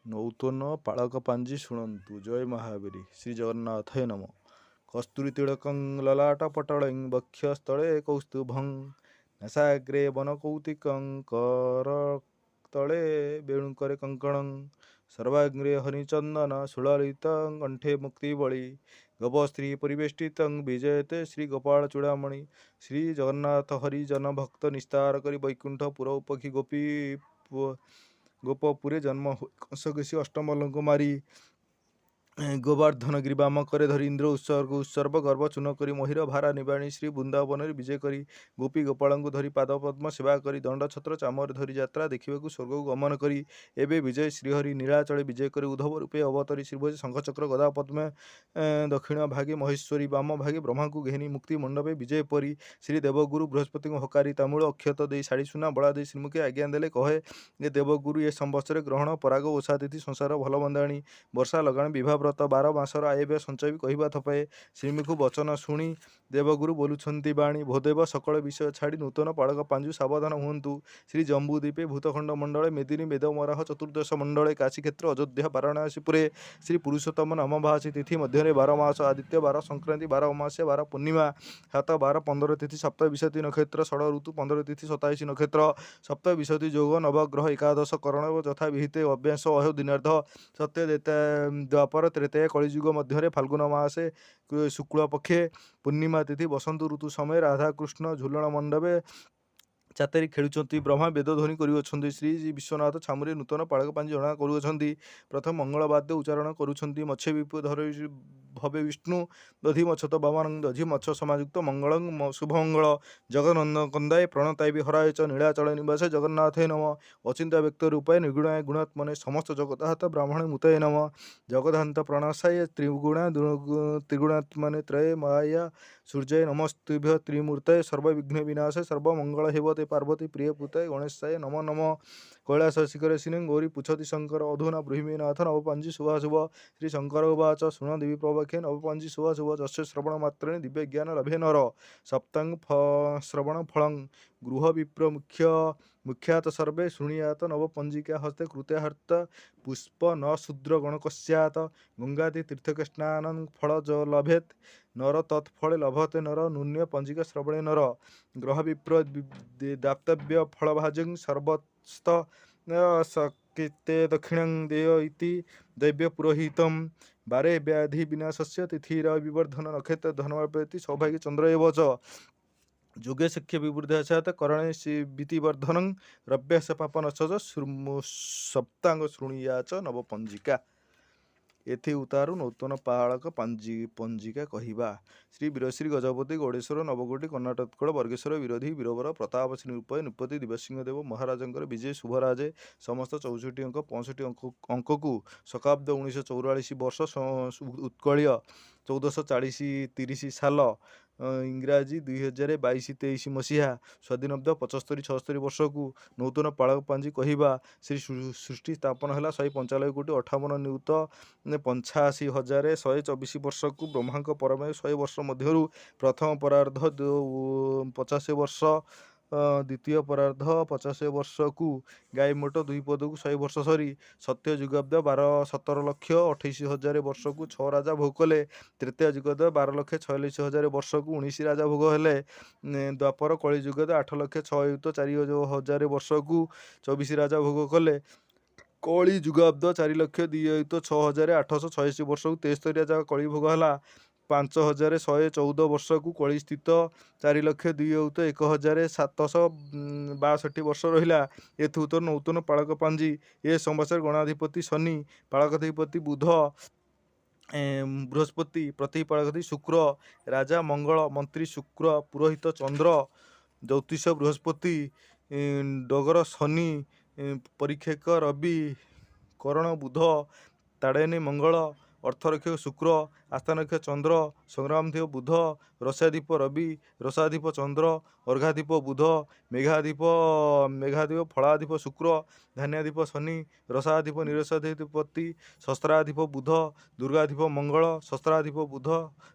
ନୂତନ ପାଳକ ପାଞ୍ଜି ଶୁଣନ୍ତୁ। ଜୟ ମହାବୀର। ଶ୍ରୀ ଜଗନ୍ନାଥ ନମ। କସ୍ତୁରୀ ତିଳକଂ ଲଲାଟ ପଟଳଂ ବକ୍ଷସ୍ଥଳେ କୌସ୍ତୁଭଂ ନାସାଗ୍ରେ ବନକୌତିକଂ କରତଳେ ବେଣୁକରେ କଙ୍କଣଂ ସର୍ବାଗ୍ରେ ହରିଚନ୍ଦନ ସୁଲଳିତ କଣ୍ଠେ ମୁକ୍ତିବଳି ଗୋପସ୍ତ୍ରୀ ପରିବେଷ୍ଟିତଂ ବିଜୟତେ ଶ୍ରୀ ଗୋପାଳ ଚୂଡ଼ାମଣି। ଶ୍ରୀ ଜଗନ୍ନାଥ ହରିଜନ ଭକ୍ତ ନିସ୍ତାର କରି ବୈକୁଣ୍ଠ ପୁର ଉପକ୍ଷୀ ଗୋପୀ ଗୋପପୁରେ ଜନ୍ମ ହୋଇ କଂସକେଶୀ ଅଷ୍ଟମଲ୍ଲଙ୍କୁ ମାରି, ଗୋବର୍ଦ୍ଧନ ଗିରି ବାମ କରେ ଧରି, ଇନ୍ଦ୍ର ଉତ୍ସର୍ଗ ଉତ୍ସର୍ବ ଗର୍ବ ଚୂନ କରି, ମହିର ଭାରା ନିବାଣି ଶ୍ରୀ ବୃନ୍ଦାବନରେ ବିଜୟ କରି, ଗୋପୀ ଗୋପାଳଙ୍କୁ ଧରି ପାଦପଦ୍ମ ସେବା କରି, ଦଣ୍ଡ ଛତ୍ର ଚାମର ଧରି ଯାତ୍ରା ଦେଖିବାକୁ ସ୍ୱର୍ଗକୁ ଗମନ କରି, ଏବେ ବିଜୟ ଶ୍ରୀହରି ନୀଳାଚଳେ ବିଜୟ କରି ଉଦ୍ଧବ ରୂପେ ଅବତରି ଶ୍ରୀଭୋଜ ଶଙ୍ଖଚକ୍ର ଗଦା ପଦ୍ମ ଦକ୍ଷିଣ ଭାଗେ ମହେଶ୍ୱରୀ ବାମ ଭାଗେ ବ୍ରହ୍ମାଙ୍କୁ ଘେନି ମୁକ୍ତି ମଣ୍ଡପେ ବିଜୟ ପରି ଶ୍ରୀ ଦେବଗୁରୁ ବୃହସ୍ପତିଙ୍କୁ ହକାରି ତାମୂଳ ଅକ୍ଷତ ଦେଇ ଶାଢ଼ୀ ସୁନା ବଳା ଦେଇ ଶ୍ରୀମୁଖେ ଆଜ୍ଞା ଦେଲେ କହେ ଏ ଦେବଗୁରୁ, ଏ ସମ୍ବତ୍ସରେ ଗ୍ରହଣ ପରାଗ ଓଷା ତିଥି ସଂସାର ଭଲ ବନ୍ଦାଣି ବର୍ଷା ଲଗାଣ ବିବାହ ବ୍ରତ 12 ମାସର ଆୟବ୍ୟୟ ସଞ୍ଚୟ ବି କହିବା ଥପାଏ। ଶ୍ରୀମୁଖ ବଚନ ଶୁଣି ଦେବଗୁରୁ ବୋଲୁଛନ୍ତି ବାଣୀ, ଭୋଦେବ ସକଳ ବିଷୟ ଛାଡ଼ି ନୂତନ ପାଳକ ପାଞ୍ଜୁ ସାବଧାନ ହୁଅନ୍ତୁ। ଶ୍ରୀ ଜମ୍ବୁଦ୍ୱୀପେ ଭୂତଖଣ୍ଡ ମଣ୍ଡଳେ ମେଦିନୀ ବେଦମରାହ ଚତୁର୍ଦ୍ଦଶ ମଣ୍ଡଳେ କାଶୀକ୍ଷେତ୍ର ଅଯୋଧ୍ୟା ବାରାଣସୀପୁରେ ଶ୍ରୀ ପୁରୁଷୋତ୍ତମ ନାମ ଭାଷୀ ତିଥି ମଧ୍ୟରେ 12 ମାସ ଆଦିତ୍ୟ ବାର ସଂକ୍ରାନ୍ତି 12 ଅମାବାସ୍ୟା 12 ପୂର୍ଣ୍ଣିମା 7 12 15 ତିଥି ସପ୍ତବିଂଶତି ନକ୍ଷତ୍ର ଷଡ଼ ଋତୁ 15 ତିଥି 27 ନକ୍ଷତ୍ର ସପ୍ତବିଂଶତି ଯୋଗ ନବଗ୍ରହ ଏକାଦଶ କରଣ ଯଥା ବିହିତେ ଅଭ୍ୟାସ ଅହ ଦିନାର୍ଦ୍ଧ ସତ୍ୟ ଦ୍ୱାପର ତ୍ରେତୟା କଳିଯୁଗ ମଧ୍ୟରେ ଫାଲ୍ଗୁନ ମାସେ ଶୁକ୍ଳ ପକ୍ଷେ ପୂର୍ଣ୍ଣିମା ତିଥି ବସନ୍ତ ଋତୁ ସମୟରେ ରାଧାକୃଷ୍ଣ ଝୁଲଣ ମଣ୍ଡପେ ଚାତେରି ଖେଳୁଛନ୍ତି। ବ୍ରହ୍ମା ବେଦଧ୍ୱନି କରୁଅଛନ୍ତି। ଶ୍ରୀ ବିଶ୍ୱନାଥ ଛାମୁରେ ନୂତନ ପାଳକ ପାଞ୍ଜି ଜଣା କରୁଅଛନ୍ତି। ପ୍ରଥମ ମଙ୍ଗଳବାଦ୍ୟ ଉଚ୍ଚାରଣ କରୁଛନ୍ତି। ମତ୍ସ୍ୟ ବିପୁ ଧର ଭବେ ବିଷ୍ଣୁ ଦଧି ମଚ୍ଛତ ବାମନଂ ଦଧି ମତ୍ସ ସମାଯୁକ୍ତ ମଙ୍ଗଳଂ ଶୁଭମଙ୍ଗଳ ଜଗନନ୍ଦ କନ୍ଦାୟ ପ୍ରଣତାୟ ବି ହରାୟ ଚ ନୀଳାଚଳ ନିବାସ ଜଗନ୍ନାଥ ନମ। ଅଚିନ୍ତା ବ୍ୟକ୍ତ ରୂପାୟ ନିର୍ଗୁଣାୟ ଗୁଣାତ୍ମନେ ସମସ୍ତ ଜଗଦାହତ ବ୍ରାହ୍ମଣ ମୁତୟ ନମ। ଜଗଦାନ୍ତ ପ୍ରଣଶାୟ ତ୍ରିଗୁଣା ତ୍ରିଗୁଣାତ୍ମନେ ତ୍ରୟ ମାୟା ସୂର୍ଯ୍ୟାୟ ନମସ୍ତୁଭ୍ୟ ତ୍ରିମୂର୍ତ୍ତୟ ସର୍ବବିଘ୍ନ ବିନାଶ ସର୍ବମଙ୍ଗଳ ହେବତେ ପାର୍ବତୀ ପ୍ରିୟ ପୁତାୟ ଗଣେଶାୟ ନମ ନମ। କୈଳାସ ଶିଖରେ ସିନଂ ଗୌରୀ ପୁଚ୍ଛତି ଶଙ୍କର ଅଧୁନା ବ୍ରହ୍ମୀ ନାଥ ନବପାଞ୍ଜି ଶୁଭାଶୁଭ। ଶ୍ରୀ ଶଙ୍କର ଉବାଚ ଶୃଣ ଦେବୀ ପ୍ରବକ୍ଷେ ନବପାଞ୍ଜି ଶୁଭାଶୁଭ ଯସ୍ୟ ଶ୍ରବଣ ମାତ୍ରେଣ ଦିବ୍ୟ ଜ୍ଞାନ ଲଭେ ନର ସପ୍ତାଙ୍ଗ ଶ୍ରବଣ ଫଳଂ। ଗୃହ ବିପ୍ର ମୁଖ୍ୟ ମୁଖ୍ୟାତ ସର୍ବେ ଶୃଣୁୟାତ ନବପଞ୍ଜିକା ହସ୍ତେ କୃତ୍ୟାହର୍ତ ପୁଷ୍ପ ନ ଶୂଦ୍ର ଗଣକସ୍ୟାତ ଗଙ୍ଗାଦି ତୀର୍ଥକ ସ୍ନାନ ଫଳ ଲଭେତ୍ ନର ତତ୍ଫଳେ ଲଭତେ ନର ନୂନ୍ୟ ପଞ୍ଜିକା ଶ୍ରବଣେ ନର। ଗ୍ରହ ବିପ୍ର ଦାତବ୍ୟ ଫଳଭାଜଂ ସର୍ବସ୍ତ ସକୀର୍ତ୍ତେ ଦକ୍ଷିଣଂ ଦେୟ ଇତି ଦୈବ୍ୟ ପୁରୋହିତಂ। ବାରେ ବ୍ୟାଧି ବିନାଶସ୍ୟ ତିଥିର ବିବର୍ଧନ ନକ୍ଷତ୍ର ଧନପ୍ରାପ୍ତି ସୌଭାଗ୍ୟ ଚନ୍ଦ୍ର ଏବ ଚ ଯୋଗେ ସଖ୍ୟ ବିବୃଦ୍ଧାଶାତ କରଣେ ବିତିବର୍ଧନଂ ରବ୍ୟାସ ପାପନଶ ସପ୍ତାଙ୍ଗ ଶୃଣୁୟାଚ ନବପଞ୍ଜିକା। ଏଥି ଉତ୍ତାରୁ ନୂତନ ପାଳକ ପଞ୍ଜିକା କହିବା। ଶ୍ରୀ ବୀରଶ୍ରୀ ଗଜପତି ଗୌଡ଼େଶ୍ୱର ନବକୋଟି କର୍ଣ୍ଣାଟୋତ୍କଳ ବର୍ଗେଶ୍ୱର ବିରୋଧୀ ବୀରବର ପ୍ରତାପ ଶ୍ରୀ ନୃପତି ଦିବ୍ୟସିଂହ ଦେବ ମହାରାଜଙ୍କର ବିଜୟ ଶୁଭରାଜେ ସମସ୍ତ 64 ଅଙ୍କ 65 ଅଙ୍କକୁ ଶକାବ୍ଦ 1944 ବର୍ଷ ଉତ୍କଳୀୟ 1440-30 ସାଲ ଇଂରାଜୀ 2022-23 ମସିହା ସ୍ୱାଧୀନାବ୍ଦ 75 76 ବର୍ଷକୁ ନୂତନ ପାଳକ ପାଞ୍ଜି କହିବା। ଶ୍ରୀ ସୃଷ୍ଟି ସ୍ଥାପନ ହେଲା 195 କୋଟି 58 ନିୟୁତ 85 ହଜାରେ 124 ବର୍ଷକୁ ବ୍ରହ୍ମାଙ୍କ ପରମାୟୁ 100 ବର୍ଷ ମଧ୍ୟରୁ ପ୍ରଥମ ପରାର୍ଦ୍ଧ 50 ବର୍ଷ, ଦ୍ୱିତୀୟ ପରାର୍ଦ୍ଧ 50 ବର୍ଷକୁ ଗାଈ ମୋଟ 2 ପଦକୁ 100 ବର୍ଷ ସରି ସତ୍ୟ ଯୁଗାବ୍ଦ 17 ଲକ୍ଷ 28 ହଜାର ବର୍ଷକୁ 6 ରାଜା ଭୋଗ କଲେ। ତ୍ରେତୟା ଯୁଗାବ୍ଦ 12 ଲକ୍ଷ 46 ହଜାର ବର୍ଷକୁ 19 ରାଜା ଭୋଗ ହେଲେ। ଦ୍ୱାପର କଳି ଯୁଗାବ୍ଦ 8 ଲକ୍ଷ 6 ୟୁତ 4 ହଜାର ବର୍ଷକୁ 24 ରାଜା ଭୋଗ କଲେ। କଳି ଯୁଗାବ୍ଦ 4 ଲକ୍ଷ 2 ୟୁତ 6 ହଜାର 886 ବର୍ଷକୁ 73 ରାଜା କଳି ଭୋଗ ହେଲା। 5114 ବର୍ଷକୁ କଳି ସ୍ଥିତ 4 ଲକ୍ଷ 2 ୟୁତ 1 ହଜାର 762 ବର୍ଷ ରହିଲା। ଏଥି ଉତ୍ତର ନୂତନ ପାଳକ ପାଞ୍ଜି। ଏ ସମ୍ବତ୍ସର ଗଣାଧିପତି ଶନି, ପାଳକାଧିପତି ବୁଧ ବୃହସ୍ପତି, ପ୍ରତିପାଳକାଧିପତି ଶୁକ୍ର, ରାଜା ମଙ୍ଗଳ, ମନ୍ତ୍ରୀ ଶୁକ୍ର, ପୁରୋହିତ ଚନ୍ଦ୍ର, ଜ୍ୟୋତିଷ ବୃହସ୍ପତି, ଡଗର ଶନି, ପରୀକ୍ଷକ ରବି, କରଣ ବୁଧ, ତାଡ଼େନୀ ମଙ୍ଗଳ, ଅର୍ଥରକ୍ଷକ ଶୁକ୍ର, ଆସ୍ଥାନରକ୍ଷକ ଚନ୍ଦ୍ର, ସଂଗ୍ରାମାଧିପ ବୁଧ, ରସାଧିପ ରବି, ରସାଧିପ ଚନ୍ଦ୍ର, ଅର୍ଘାଧିପ ବୁଧ, ମେଘାଧିପ ଫଳାଧିପ ଶୁକ୍ର, ଧାନ୍ୟାଧିପ ଶନି, ରସାଧିପ ନିରସାଧିପତି, ଶସ୍ତ୍ରାଧିପ ବୁଧ, ଦୁର୍ଗାଧିପ ମଙ୍ଗଳ, ଶସ୍ତ୍ରାଧିପ ବୁଧ,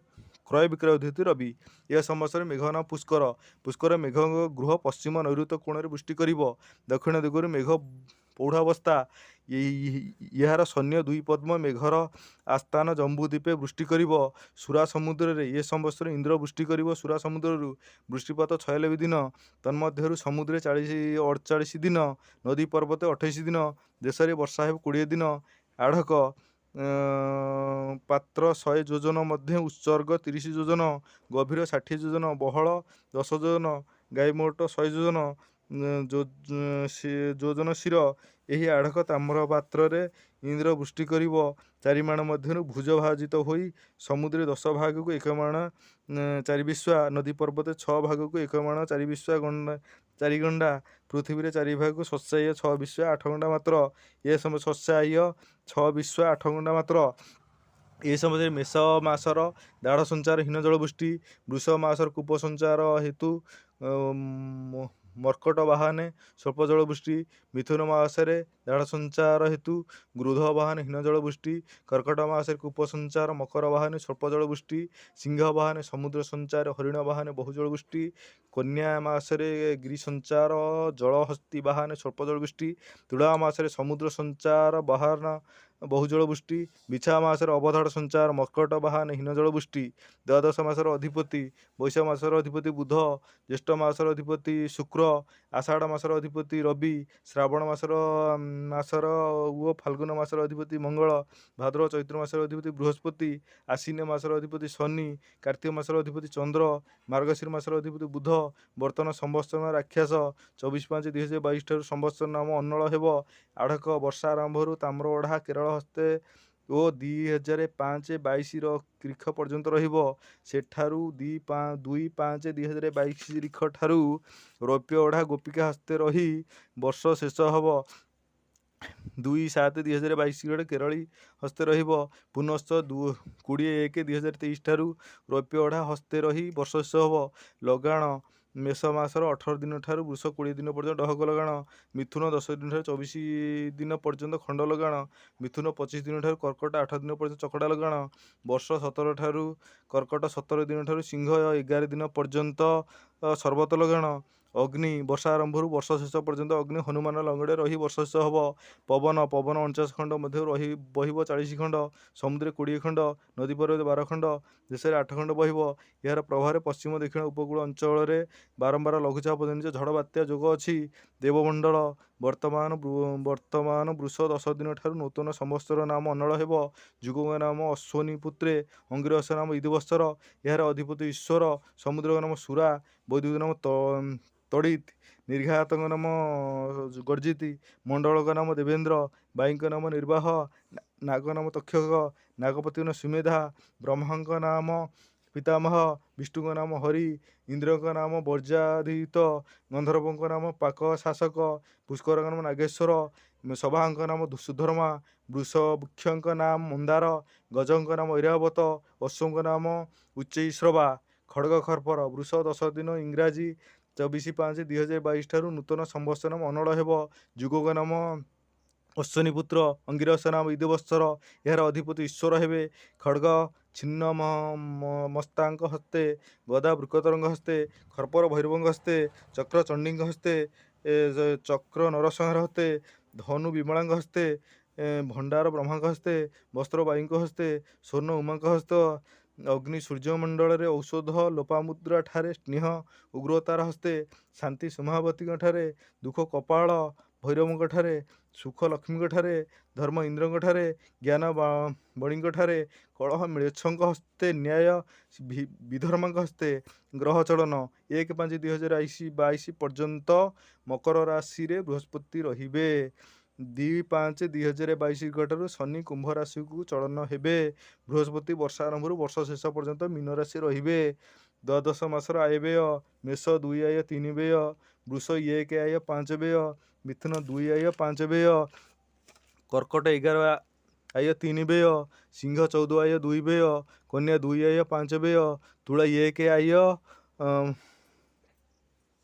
କ୍ରୟ ବିକ୍ରୟ ଅଧିପତି ରବି। ଏ ସମ୍ବତ୍ସରରେ ମେଘ ନାମ ପୁଷ୍କର। ପୁଷ୍କର ମେଘ ଗୃହ ପଶ୍ଚିମ ନୈଋତ୍ୟ କୋଣରେ ବୃଷ୍ଟି କରିବ। ଦକ୍ଷିଣ ଦିଗରୁ ମେଘ ପୌଢ଼ାବସ୍ଥା। ଏହାର ସୈନ୍ୟ ଦୁଇ ପଦ୍ମ ମେଘର ଆସ୍ଥାନ ଜମ୍ବୁଦ୍ୱୀପେ ବୃଷ୍ଟି କରିବ। ସୁରା ସମୁଦ୍ରରେ ଏ ସମ୍ବତ୍ସର ଇନ୍ଦ୍ର ବୃଷ୍ଟି କରିବ। ସୁରା ସମୁଦ୍ରରୁ ବୃଷ୍ଟିପାତ 96 ଦିନ, ତନ୍ମଧ୍ୟରୁ ସମୁଦ୍ରେ 48 ଦିନ, ନଦୀ ପର୍ବତେ 28 ଦିନ, ଦେଶରେ ବର୍ଷା ହେବ 20 ଦିନ। ଆଢ଼କ ପାତ୍ର 100 ଯୋଜନ ମଧ୍ୟ ଉତ୍ସର୍ଗ 30 ଯୋଜନ, ଗଭୀର 60 ଯୋଜନ, ବହଳ 10 ଯୋଜନ, ଗାଈମୋଟ 100 ଯୋଜନ ଯୋଜନ ଶିର। ଏହି ଆଢ଼କ ତାମ୍ର ପାତ୍ରରେ ଇନ୍ଦ୍ର ବୃଷ୍ଟି କରିବ। ଚାରିମାଣ ମଧ୍ୟରୁ ଭୁଜ ଭାଜିତ ହୋଇ ସମୁଦ୍ରେ 10 ଭାଗକୁ 1 ମାଣ 4 ବିଶ୍ବା, ନଦୀ ପର୍ବତେ 6 ଭାଗକୁ 1 ମାଣ 4 ବିଶ୍ବା 4 ଗଣ୍ଡା, ପୃଥିବୀରେ 4 ଭାଗକୁ ଶସ୍ୟାୟ 6 ବିଶ୍ବା 8 ଗଣ୍ଡା ମାତ୍ର। ଏ ସମୟ ଶସ୍ୟାୟ 6 ବିଶ୍ବା 8 ଗଣ୍ଡା ମାତ୍ର। ଏ ସମୟରେ ମେଷ ମାସର ଦାଢ଼ ସଞ୍ଚାର ହୀନ ଜଳ ବୃଷ୍ଟି, ବୃଷ ମାସର କୂପ ସଞ୍ଚାର ହେତୁ ମର୍କଟ ବାହନେ ସ୍ୱଳ୍ପ ଜଳ ବୃଷ୍ଟି, ମିଥୁନ ମାସରେ ଦାଢ଼ ସଞ୍ଚାର ହେତୁ ଗୃଧ ବାହନେ ହୀନ ଜଳ ବୃଷ୍ଟି, କର୍କଟ ମାସରେ କୂପ ସଞ୍ଚାର ମକର ବାହନେ ସ୍ୱଳ୍ପ ଜଳ ବୃଷ୍ଟି, ସିଂହ ବାହନେ ସମୁଦ୍ର ସଞ୍ଚାର ହରିଣ ବାହନେ ବହୁ ଜଳ ବୃଷ୍ଟି, କନ୍ୟା ମାସରେ ଗିରି ସଞ୍ଚାର ଜଳହସ୍ତି ବାହନେ ସ୍ୱଳ୍ପ ଜଳ ବୃଷ୍ଟି, ତୁଳା ମାସରେ ସମୁଦ୍ର ସଞ୍ଚାର ବାହନ ବହୁ ଜଳ ବୃଷ୍ଟି, ବିଛା ମାସରେ ଅବଧାଡ଼ ସଞ୍ଚାର ମର୍କଟ ବାହନ ହୀନ ଜଳ ବୃଷ୍ଟି। ଦ୍ୱାଦଶ ମାସର ଅଧିପତି ବୈଶାଖ ମାସର ଅଧିପତି ବୁଧ, ଜ୍ୟେଷ୍ଠ ମାସର ଅଧିପତି ଶୁକ୍ର, ଆଷାଢ଼ ମାସର ଅଧିପତି ରବି, ଶ୍ରାବଣ ମାସର ଓ ଫାଲ୍ଗୁନ ମାସର ଅଧିପତି ମଙ୍ଗଳ, ଭାଦ୍ରବ ଚୈତ୍ର ମାସର ଅଧିପତି ବୃହସ୍ପତି, ଆଶ୍ୱିନ ମାସର ଅଧିପତି ଶନି, କାର୍ତ୍ତିକ ମାସର ଅଧିପତି ଚନ୍ଦ୍ର, ମାର୍ଗଶିର ମାସର ଅଧିପତି ବୁଧ। ବର୍ତ୍ତମାନ ସମ୍ବତ୍ସର ରାକ୍ଷସ 24/5/2022 ଠାରୁ ସମ୍ବତ୍ସର ନାମ ଅନଳ ହେବ। ଆଢ଼କ ବର୍ଷା ଆରମ୍ଭରୁ ତାମ୍ର ଅଢ଼ା କେରଳ ହସ୍ତେ ଓ 2005-22 ରିଖ ପର୍ଯ୍ୟନ୍ତ ରହିବ। ସେଠାରୁ 2/5/2022 ରିଖ ଠାରୁ ରୌପ୍ୟ ଅଢ଼ା ଗୋପିକା ହସ୍ତେ ରହି ବର୍ଷ ଶେଷ ହେବ। 2/7/2022 କେରଳୀ ହସ୍ତେ ରହିବ। ପୁନଶ୍ଚ 20/1/2023 ଠାରୁ ରୌପ୍ୟ ଅଢ଼ା ହସ୍ତେ ରହି ବର୍ଷ ଶେଷ ହେବ। ଲଗାଣ ମେଷ ମାସର 18 ଦିନ ଠାରୁ ବୃଷ 20 ଦିନ ପର୍ଯ୍ୟନ୍ତ ଡହକ ଲଗାଣ, ମିଥୁନ 10 ଦିନ ଠାରୁ 24 ଦିନ ପର୍ଯ୍ୟନ୍ତ ଖଣ୍ଡ ଲଗାଣ, ମିଥୁନ 25 ଦିନ ଠାରୁ କର୍କଟ 8 ଦିନ ପର୍ଯ୍ୟନ୍ତ ଚକଡ଼ା ଲଗାଣ, ବର୍ଷ 17 ଠାରୁ କର୍କଟ 17 ଦିନ ଠାରୁ ସିଂହ 11 ଦିନ ପର୍ଯ୍ୟନ୍ତ ସର୍ବତ ଲଗାଣ। ଅଗ୍ନି ବର୍ଷା ଆରମ୍ଭରୁ ବର୍ଷ ଶେଷ ପର୍ଯ୍ୟନ୍ତ ଅଗ୍ନି ହନୁମାନ ଲଙ୍ଗଡ଼େ ରହି ବର୍ଷ ଶେଷ ହେବ। ପବନ 49 ଖଣ୍ଡ ମଧ୍ୟ ରହି ବହିବ 40 ଖଣ୍ଡ, ସମୁଦ୍ରରେ 20 ଖଣ୍ଡ, ନଦୀ ପର୍ବତ 12 ଖଣ୍ଡ, ଦେଶରେ 8 ଖଣ୍ଡ ବହିବ। ଏହାର ପ୍ରଭାବରେ ପଶ୍ଚିମ ଦକ୍ଷିଣ ଉପକୂଳ ଅଞ୍ଚଳରେ ବାରମ୍ବାର ଲଘୁଚାପ ଜନିତ ଝଡ଼ ବାତ୍ୟା ଯୋଗ ଅଛି। ଦେବମଣ୍ଡଳ ବର୍ତ୍ତମାନ ବୃଷ 10 ଦିନ ଠାରୁ ନୂତନ ସମ୍ବତ୍ସର ନାମ ଅନଳ ହେବ। ଯୁଗଙ୍କ ନାମ ଅଶ୍ୱିନୀ ପୁତ୍ରେ, ଅଙ୍ଗିରସ ନାମ ଇଦୁବତ୍ସର। ଏହାର ଅଧିପତି ଈଶ୍ୱର, ସମୁଦ୍ରଙ୍କ ନାମ ସୁରା, ବୈଦ୍ୟୁତ ନାମ ତଡ଼ିତ୍, ନିର୍ଘାତଙ୍କ ନାମ ଗର୍ଜିତି, ମଣ୍ଡଳଙ୍କ ନାମ ଦେବେନ୍ଦ୍ର, ବାୟୁଙ୍କ ନାମ ନିର୍ବାହ, ନାଗ ନାମ ତକ୍ଷକ, ନାଗପତିଙ୍କ ନାମ ସୁମେଧା, ବ୍ରହ୍ମାଙ୍କ ନାମ ପିତାମହ, ବିଷ୍ଣୁଙ୍କ ନାମ ହରି, ଇନ୍ଦ୍ରଙ୍କ ନାମ ବର୍ଜାଧିତ, ଗନ୍ଧର୍ବଙ୍କ ନାମ ପାକ ଶାସକ, ପୁଷ୍କରଙ୍କ ନାମ ନାଗେଶ୍ୱର, ସଭାଙ୍କ ନାମ ସୁଧର୍ମା, ବୃଷବୃକ୍ଷଙ୍କ ନାମ ମନ୍ଦାର, ଗଜଙ୍କ ନାମ ଐରାବତ, ଅଶ୍ୱଙ୍କ ନାମ ଉଚ୍ଚୈଶ୍ରବା। ଖଡ଼ଗ ଖର୍ପର ବୃଷ 10 ଦିନ ଇଂରାଜୀ 24/5/2022 ଠାରୁ ନୂତନ ସମ୍ବତ୍ସର ନାମ ଅନଳ ହେବ। ଯୁଗଙ୍କ ନାମ ଅଶ୍ୱିନୀ ପୁତ୍ର, ଅଙ୍ଗିରସ ନାମ ଇଦୁବତ୍ସର। ଏହାର ଅଧିପତି ଈଶ୍ୱର ହେବେ। ଖଡ଼ଗ ଛିନ୍ନ ମସ୍ତାଙ୍କ ହସ୍ତେ, ଗଦା ବୃକୋଦରଙ୍କ ହସ୍ତେ, ଖର୍ପର ଭୈରବଙ୍କ ହସ୍ତେ, ଚକ୍ର ଚଣ୍ଡୀଙ୍କ ହସ୍ତେ, ଚକ୍ର ନରସଂହାର ହସ୍ତେ, ଧନୁ ବିମଳାଙ୍କ ହସ୍ତେ, ଭଣ୍ଡାର ବ୍ରହ୍ମାଙ୍କ ହସ୍ତେ, ବସ୍ତ୍ର ବାୟୁଙ୍କ ହସ୍ତେ, ସ୍ୱର୍ଣ୍ଣ ଉମାଙ୍କ ହସ୍ତ, ଅଗ୍ନି ସୂର୍ଯ୍ୟମଣ୍ଡଳରେ, ଔଷଧ ଲୋପାମୁଦ୍ରା ଠାରେ, ସ୍ନେହ ଉଗ୍ରତାର ହସ୍ତେ, ଶାନ୍ତି ସୁମାବତୀଙ୍କ ଠାରେ, ଦୁଃଖ କପାଳ ଭୈରବଙ୍କ ଠାରେ, ସୁଖ ଲକ୍ଷ୍ମୀଙ୍କ ଠାରେ, ଧର୍ମ ଇନ୍ଦ୍ରଙ୍କ ଠାରେ, ଜ୍ଞାନ ବଣିଙ୍କ ଠାରେ, କଳହ ମ୍ଳେଚ୍ଛଙ୍କ ହସ୍ତେ, ନ୍ୟାୟ ବିଧର୍ମାଙ୍କ ହସ୍ତେ। ଗ୍ରହ ଚଳନ 1/5/2022 ପର୍ଯ୍ୟନ୍ତ ମକର ରାଶିରେ ବୃହସ୍ପତି ରହିବେ। 2/5/2022 ଠାରୁ ଶନି କୁମ୍ଭ ରାଶିକୁ ଚଳନ ହେବେ। ବୃହସ୍ପତି ବର୍ଷା ଆରମ୍ଭରୁ ବର୍ଷ ଶେଷ ପର୍ଯ୍ୟନ୍ତ ମୀନ ରାଶି ରହିବେ। ଦ୍ୱାଦଶ ମାସର ଆୟ ବ୍ୟୟ: ମେଷ 2 ଆୟ 3 ବ୍ୟୟ, ବୃଷ 1 ଆୟ 5 ବ୍ୟୟ, ମିଥୁନ 2 ଆୟ 5 ବ୍ୟୟ, କର୍କଟ 11 ଆୟ 3 ବ୍ୟୟ, ସିଂହ 14 ଆୟ 2 ବ୍ୟୟ, କନ୍ୟା 2 ଆୟ 5 ବ୍ୟୟ, ତୁଳା 1 ଆୟ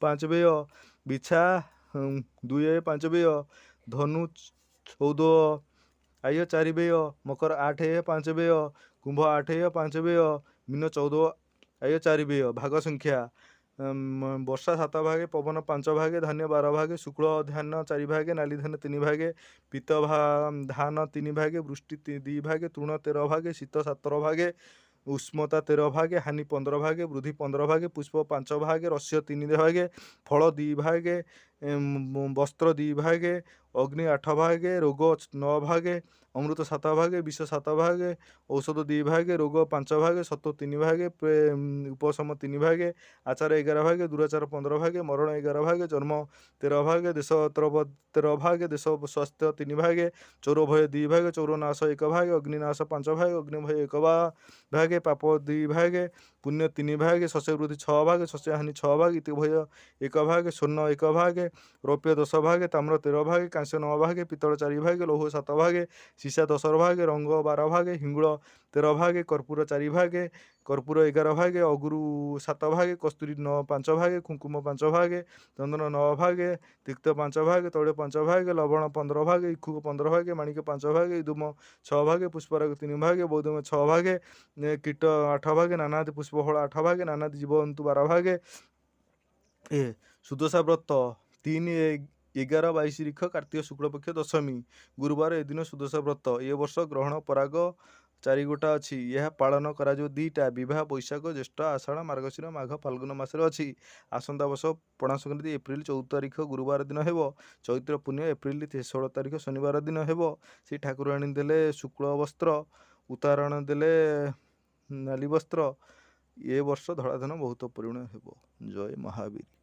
5 ବ୍ୟୟ, ବିଛା 2 ଆୟ 5 ବ୍ୟୟ, ଧନୁ 14 ଆୟ 4 ବ୍ୟୟ, ମକର 8 ଆୟ 5 ବ୍ୟୟ, କୁମ୍ଭ 8 ଆୟ 5 ବ୍ୟୟ, ମୀନ 14 ଆୟ 4 ବ୍ୟୟ। ଭାଗ ସଂଖ୍ୟା ବର୍ଷା 7 ଭାଗେ, ପବନ 5 ଭାଗେ, ଧାନ୍ୟ 12 ଭାଗେ, ଶୁକ୍ଳ ଧାନ 4 ଭାଗେ, ନାଲି ଧାନ 3 ଭାଗେ, ପୀତ ଧାନ 3 ଭାଗେ, ବୃଷ୍ଟି 2 ଭାଗେ, ତୃଣ 13 ଭାଗେ, ଶୀତ 17 ଭାଗେ, ଉଷ୍ମତା 13 ଭାଗେ, ହାନି 15 ଭାଗେ, ବୃଦ୍ଧି 15 ଭାଗେ, ପୁଷ୍ପ 5 ଭାଗେ, ରସ୍ୟ 3 ଭାଗେ, ଫଳ 2 ଭାଗେ, ବସ୍ତ୍ର 2 ଭାଗେ, ଅଗ୍ନି 8 ଭାଗେ, ରୋଗ 9 ଭାଗେ, ଅମୃତ 7 ଭାଗେ, ବିଷ 7 ଭାଗେ, ଔଷଧ 2 ଭାଗେ, ରୋଗ 5 ଭାଗେ, ସତ୍ୱ 3 ଭାଗେ, ଉପଶମ 3 ଭାଗେ, ଆଚାର 11 ଭାଗେ, ଦୁରାଚାର 15 ଭାଗେ, ମରଣ 11 ଭାଗେ, ଜନ୍ମ 13 ଭାଗେ, ଦେଶ 13 ଭାଗେ, ଦେଶ ସ୍ୱାସ୍ଥ୍ୟ 3 ଭାଗେ, ଚୋର ଭୟ 2 ଭାଗେ, ଚୋର ନାଶ 1 ଭାଗେ, ଅଗ୍ନିନାଶ 5 ଭାଗେ, ଅଗ୍ନି ଭୟ 1 ଭାଗେ, ପାପ 2 ଭାଗେ, ପୁଣ୍ୟ 3 ଭାଗେ, ଶସ୍ୟ ବୃଦ୍ଧି 6 ଭାଗେ, ଶସ୍ୟ ହାନି 6 ଭାଗେ, ଇତି ଭୟ 1 ଭାଗେ, ସ୍ୱର୍ଣ୍ଣ 1 ଭାଗେ, ରୌପ୍ୟ 10 ଭାଗେ, ତାମ୍ର 13 ଭାଗେ, କାଂସ୍ୟ 9 ଭାଗେ, ପିତ୍ତଳ 4 ଭାଗେ, ଲୌହ 7 ଭାଗେ, ସୀସା 10 ଭାଗେ, ରଙ୍ଗ 12 ଭାଗେ, ହିଙ୍ଗୁଳ 13 ଭାଗେ, କର୍ପୂର 4 ଭାଗେ, କର୍ପୂର 11 ଭାଗେ, ଅଗୁରୁ 7 ଭାଗେ, କସ୍ତୁରୀ 5 ଭାଗେ, କୁଙ୍କୁମ 5 ଭାଗେ, ଚନ୍ଦନ 9 ଭାଗେ, ତିକ୍ତ 5 ଭାଗେ, ତୈଳ 5 ଭାଗେ, ଲବଣ 15 ଭାଗେ, ଇକ୍ଷୁକ 15 ଭାଗେ, ମାଣିକ 5 ଭାଗେ, ଇଦୁମ 6 ଭାଗେ, ପୁଷ୍ପରାଗ 3 ଭାଗେ, ବୌଦ୍ଧମ 6 ଭାଗେ, କୀଟ 8 ଭାଗେ, ନାନାଦି ପୁଷ୍ପ ଫଳ 8 ଭାଗେ, ନାନାଦି ଜୀବଜନ୍ତୁ 12 ଭାଗେ। ଏ ସୁଦଶା ବ୍ରତ 3 11 22 ରିଖ କାର୍ତ୍ତିକ ଶୁକ୍ଳପକ୍ଷ ଦଶମୀ ଗୁରୁବାର, ଏଦିନ ସୁଦଶା ବ୍ରତ। ଏ ବର୍ଷ ଗ୍ରହଣ ପରାଗ 4 ଗୋଟା ଅଛି। ଏହା ପାଳନ କରାଯିବ 2ଟା ବିବାହ ବୈଶାଖ, ଜ୍ୟେଷ୍ଠ, ଆଷାଢ଼, ମାର୍ଗଶିର, ମାଘ, ଫାଲ୍ଗୁନ ମାସରେ ଅଛି। ଆସନ୍ତା ବର୍ଷ ପଣା ସଂକ୍ରାନ୍ତି ଏପ୍ରିଲ 14 ତାରିଖ ଗୁରୁବାର ଦିନ ହେବ। ଚୈତ୍ର ପୂର୍ଣ୍ଣିମା ଏପ୍ରିଲ 16 ତାରିଖ ଶନିବାର ଦିନ ହେବ। ସେ ଠାକୁରାଣୀ ଦେଲେ ଶୁକ୍ଳ ବସ୍ତ୍ର, ଉତ୍ତାରଣ ଦେଲେ ନାଲି ବସ୍ତ୍ର। ଏ ବର୍ଷ ଧଳାଧନ ବହୁତ ପରିମାଣ ହେବ। ଜୟ ମହାବୀର।